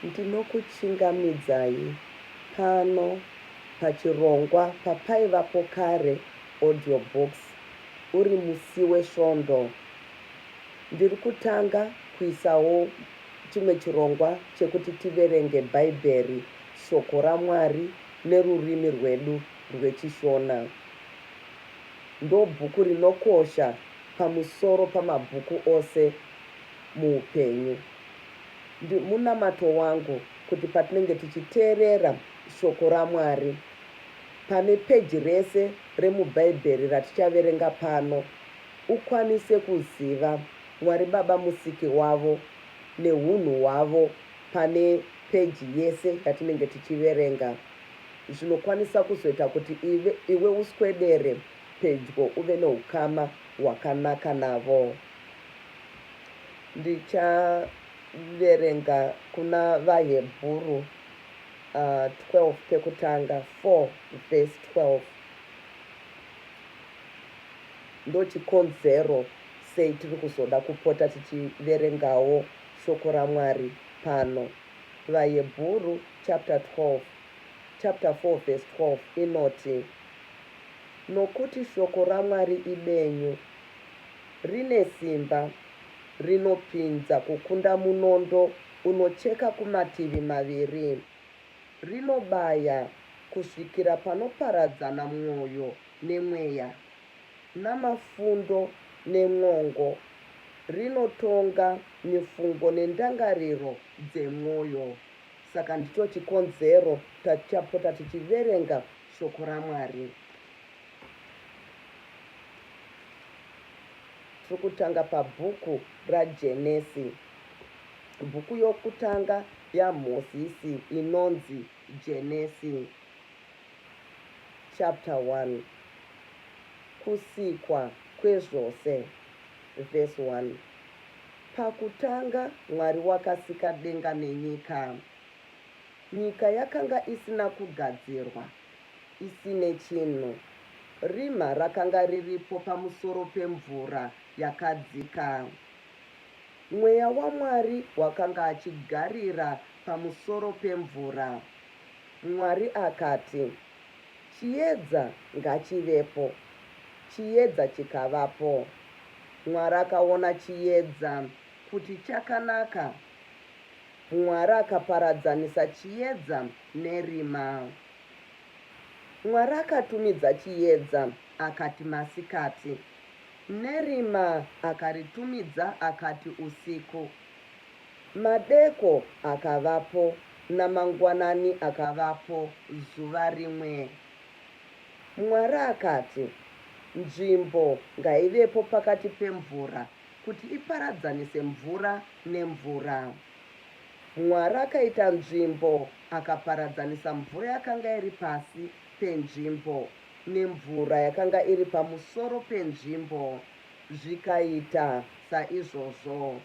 Ndinokuchingamidzai pano pachirongwa paPaivapo Kare Audio Books uri musi weSvondo. Ndiri kutanga kuisawo chimwe chirongwa chekuti tiverenge Bhaibheri, Shoko raMwari, nerurimi rwedu rwechiShona. Ndobhuku rinokosha pamusoro pamabhuku ose muupenyu. Ndi, munamato wangu kuti patinenge tichiteerera Shoko raMwari, pane peji rese remuBhaibheri ratichaverenga pano, ukwanise kuziva Mwari Baba Musiki wavo nehunhu hwavo pane peji yese yatinenge tichiverenga, zvinokwanisa kuzoita kuti ive, iwe uswedere pedyo uve neukama hwakanaka navo. Ndichaverenga kuna VaHebhuru 12 pekutanga 4 vhesi 12. Ndochikonzero sei tiri kuzoda kupota tichiverengawo shoko raMwari pano. VaHebhuru chapter 12 chapter 4 verse 12 inoti, Nokuti shoko raMwari ibenyu, Rine simba, rinopinza kukunda munondo unocheka kumativi maviri. Rinobaya kusvikira panoparadzana mwoyo nemweya, namafundo nemwongo. Rinotonga mifungo nendangariro dzemwoyo. Saka ndicho chikonzero tachapota tichiverenga Shoko raMwari. Tiri kutanga pabhuku raGenesi. Bhuku yokutanga yaMozisi inonzi Genesi chapter 1. Kusikwa kwezvose. Verse 1. Pakutanga Mwari wakasika denga nenyika. Nyika yakanga isina kugadzirwa isine chinhu. Rima rakanga riripo pamusoro pemvura yakadzika. Mweya waMwari wakanga achigarira pamusoro pemvura. Mwari akati, Chiedza ngachivepo. Chiedza chikavapo. Mwari akaona chiedza kuti chakanaka. Mwari akaparadzanisa chiedza nerima. Mwari akatumidza chiedza akati masikati, nerima akaritumidza akati usiku. Madeko akavapo namangwanani akavapo zuva rimwe. Mwari akati, Nzvimbo ngaivepo pakati pemvura kuti iparadzanise mvura nemvura. Mwari akaita nzvimbo akaparadzanisa mvura yakanga iri pasi penzvimbo nemvura yakanga iri pamusoro penzvimbo, zvikaita saizvozvo.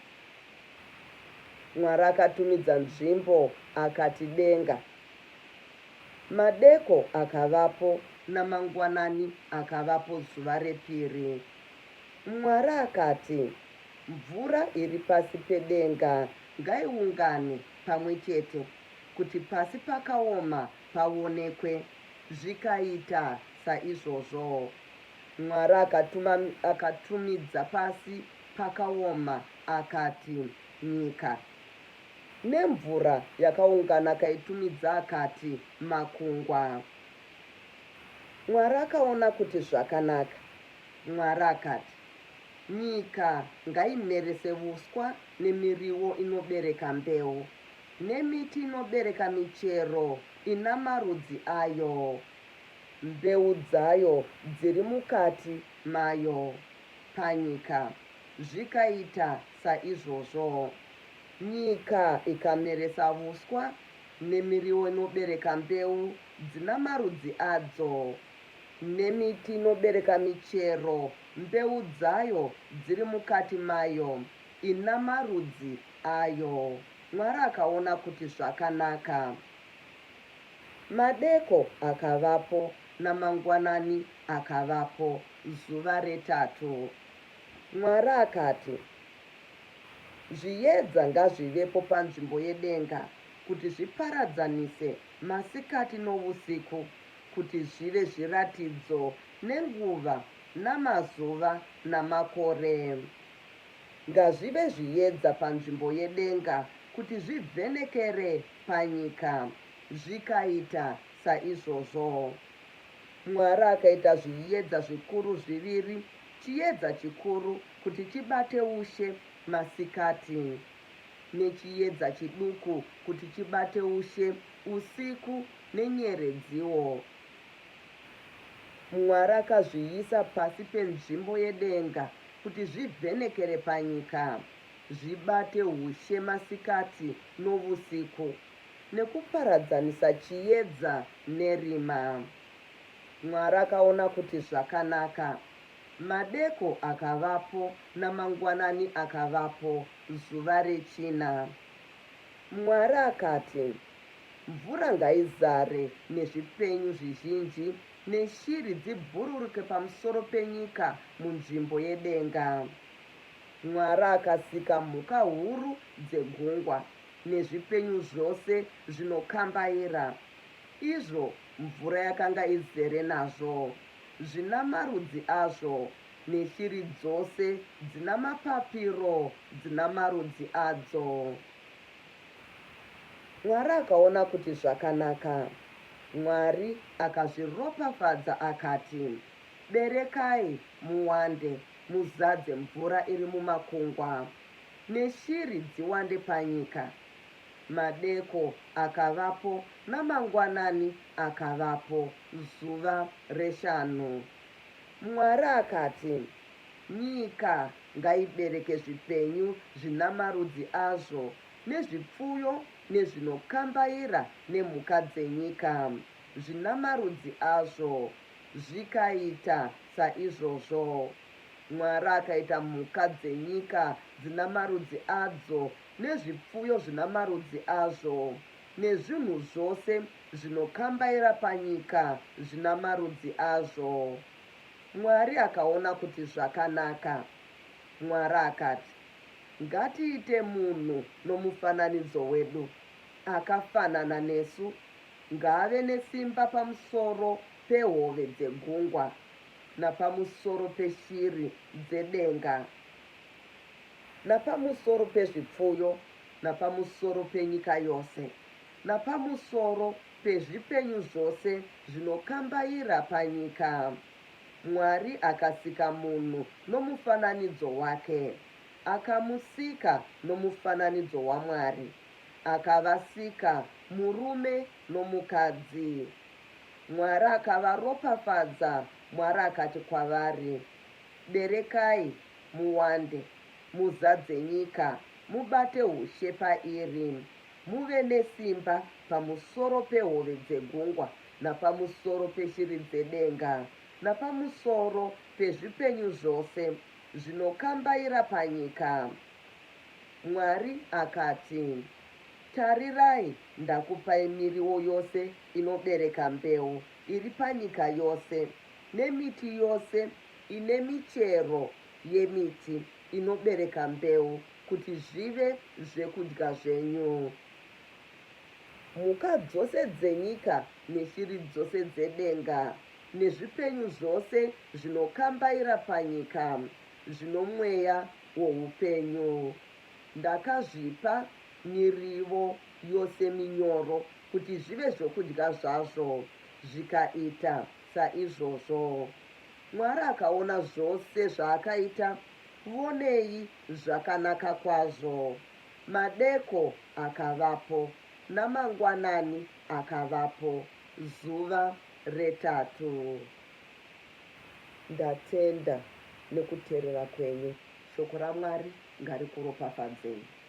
Mwari akatumidza nzvimbo akati denga. Madeko akavapo namangwanani akavapo zuva repiri. Mwari akati, Mvura iri pasi pedenga ngaiungane pamwe chete, kuti pasi pakaoma paonekwe. Zvikaita saizvozvo. Mwari akatuma, akatumidza pasi pakaoma akati, Nyika. Nemvura yakaungana akaitumidza akati, Makungwa. Mwari akaona kuti zvakanaka. Mwari akati, Nyika ngaimerese vuswa nemiriwo inobereka mbeu, nemiti inobereka michero ina marudzi ayo, mbeu dzayo dziri mukati mayo panyika. Zvikaita saizvozvo. Nyika ikameresa vuswa nemiriwo inobereka mbeu dzina marudzi adzo, Nemiti inobereka michero, mbeu dzayo dziri mukati mayo, ina marudzi ayo. Mwari akaona kuti zvakanaka. Madeko akavapo, namangwanani akavapo, zuva retatu. Mwari akati, Zviyedza ngazvivepo panzvimbo yedenga. kuti zviparadzanise masikati novusiku, kuti zvive zviratidzo nenguva namazuva namakore. Ngazvive zviyedza panzvimbo yedenga kuti zvivhenekere panyika. Zvikaita saizvozvo. Mwari akaita zviyedza zvikuru zviviri, chiedza chikuru kuti chibate ushe masikati, nechiedza chiduku kuti chibate ushe usiku, nenyeredziwo. Mwari akazviisa pasi penzvimbo yedenga kuti zvivhenekere panyika, zvibate ushe masikati novusiku, nekuparadzanisa chiedza nerima. Mwari akaona kuti zvakanaka. Madeko akavapo namangwanani akavapo, zuva rechina. Mwari akati, Mvura ngaizare nezvipenyu zvizhinji, neshiri dzibhururuke pamusoro penyika munzvimbo yedenga. Mwari akasika mhuka huru dzegungwa, nezvipenyu zvose zvinokambaira, izvo mvura yakanga izere nazvo, zvina marudzi azvo, neshiri dzose dzina mapapiro dzina marudzi adzo. Mwari akaona kuti zvakanaka. Mwari akazviropafadza akati, Berekai muwande, muzadze mvura iri mumakungwa, neshiri dziwande panyika. Madeko akavapo namangwanani akavapo, zuva reshanu. Mwari akati, Nyika ngaibereke zvipenyu zvinamarudzi azvo, nezvipfuyo, nezvinokambaira, nemhuka dzenyika, zvinamarudzi azvo. Zvikaita saizvozvo. Mwari akaita mhuka dzenyika dzinamarudzi adzo, nezvipfuyo zvinamarudzi azvo, nezvinhu zvose zvinokambaira panyika zvinamarudzi azvo. Mwari akaona kuti zvakanaka. Mwari akati, Ngatiite munhu nomufananidzo wedu, akafanana nesu, ngaave nesimba pamusoro pehove dzegungwa, napamusoro peshiri dzedenga, napamusoro pezvipfuyo, napamusoro penyika yose, napamusoro pezvipenyu zvose zvinokambaira panyika. Mwari akasika munhu nomufananidzo wake, akamusika nomufananidzo waMwari, akavasika murume nomukadzi. Mwari akavaropafadza, Mwari akati kwavari, Berekai, muwande, muzadze nyika, mubate ushe pairi. Muve nesimba pamusoro pehove dzegungwa, napamusoro peshiri dzedenga, napamusoro pezvipenyu zvose zvinokambaira panyika. Mwari akati, Tarirai, ndakupai miriwo yose inobereka mbeu iri panyika yose, nemiti yose ine michero yemiti inobereka mbeu, kuti zvive zvekudya zvenyu. Mhuka dzose dzenyika neshiri dzose dzedenga, nezvipenyu zvose zvinokambaira panyika, zvinomweya woupenyu, ndakazvipa mirivo yose minyoro kuti zvive zvokudya zvazvo, zvikaita saizvozvo. Mwari akaona zvose zvaakaita, vonei, zvakanaka kwazvo. Madeko akavapo, namangwanani akavapo, zuva retatu. Ndatenda nekuterera kwenyu. Shoko raMwari ngarikuropafadzei.